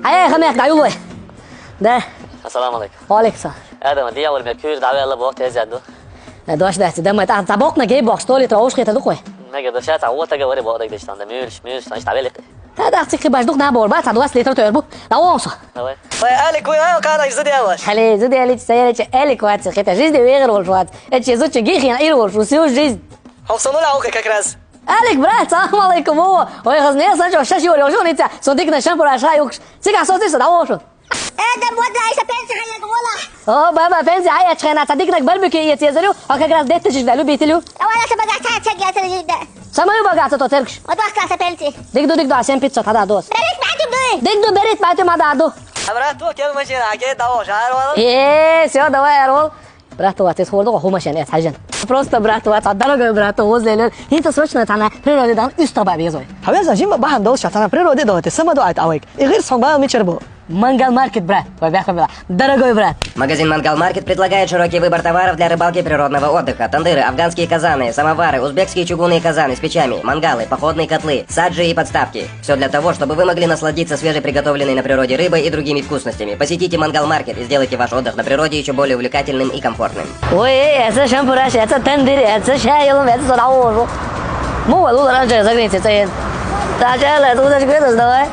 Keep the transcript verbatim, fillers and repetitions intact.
Э, хамех гаюлой. Да. Ассаламу алейкум. Ва алейкум салам. Адам, дьявол, ме куьр, давай, Алла, бог, тез яду. Э, дош да, да, ма, та, та бокна гей бокс, то ли тро, уж хета дукой. Мега доша, та, вот, говори, бог, так, да, мюльш, мюльш, значит, давай, лек. Та, да, цик баш дук на бор, ба, та, двадцать литров тор бу. Да, он со. Давай. Ой, Алик, ой, ой, кара, изу делаешь? Хали, изу делаешь, саялич, Алик, вот, хета, жизнь вегер, вот, вот. Эти изучи гихин, ир, вот, всю жизнь. Хоксонули, а, как раз. Алик, брат, салам алейкум, о. Ой, хазне, сан чо, шаш, ё, ё, ё, ница, сон дик на шампур, аша, юкш. Цик, а, со, цик, со, да, о, шо. Э, да, вот, да, ещё пенсия, я говорила. О, баба, пенсия, а я чхена, цадик нак барбекю, я тебе зарю, а как раз дед ты же, да, любителю. А вот это богатая, я тебе говорю, да. Самую богатую то церквь. Вот два класса пенсии. Дик ду, дик ду, а семь пятьсот, а да, дос. Берет, бать, ду. Дик ду, берет, бать, ма да, ду. А брат, то, кем машина, а кем того, жарвал? Э, всё, давай, Арвал. Брат, вот, это хордо, хумашен, это хажен. Просто, брат, вот, а дорогой брат, возле лёд. Инта срочно, тана, природе дан, уста бабе зой. Хаве за жим бахан дол шатана, природе дол, ты сама до ат авек. И гыр согбал мичер бу. Мангал Маркет, брат. Ой, бяха была. Дорогой брат. Магазин Мангал Маркет предлагает широкий выбор товаров для рыбалки и природного отдыха. Тандыры, афганские казаны, самовары, узбекские чугунные казаны с печами, мангалы, походные котлы, саджи и подставки. Все для того, чтобы вы могли насладиться свежеприготовленной на природе рыбой и другими вкусностями. Посетите Мангал Маркет и сделайте ваш отдых на природе еще более увлекательным и комфортным. Ой, это шампураш, это тендер, это шайылым, это сразу. Му валу раньше загрите, это. Та чай, это удачка, это давай.